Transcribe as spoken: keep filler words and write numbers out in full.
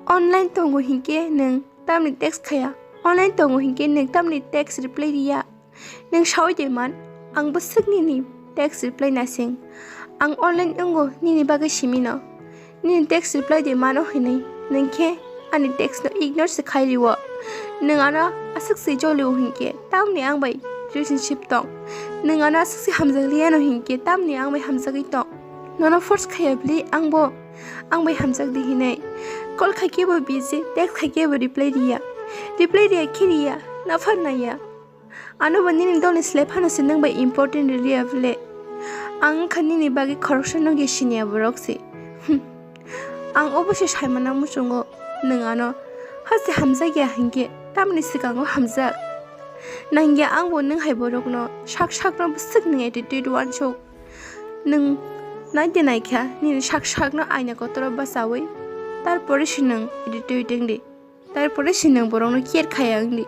Online tongo hinkhe nwng tamni text khaya? Online tongo hinkhe nwng tamni text reply riya? Nwng sawi de man, ang bwswk nini text reply nasing. Ang online wngo nini bagwi simino. Nini text reply de mano hinwi nwng khe ani text no ignore se khai rio. Nwng ano aswk se jolio hinkhe tamni ang bai relationship tong. Nwng ano aswk se hamjak liya no hinkhe tamni ang bai hamjagwi tong. Nono force khaya bli ang bo ang bai hamjak di hinwi. Call khai khe bo busy, text khai khe bo reply riya. Reply riya khe riya, naphar naiya. Ano bo nini dolni slai phano se nwng bai important riya bole. Ang wngkha nini bagwi khoroksa nokni siniya borok se. Hmm. Ang obo se saimana muchungo nwng ano hase hamjakya hinkhe tamni swkango hamjak. Nangya ang bo nwng hai borokno sak sakno bwswk nwng attitude wansuk. Nwng nai de naikha nini sak sakno aina kotoro bachawi, tarpore se nwng attitude wngdi. Tarpore se nwng borokno care khaya wngdi.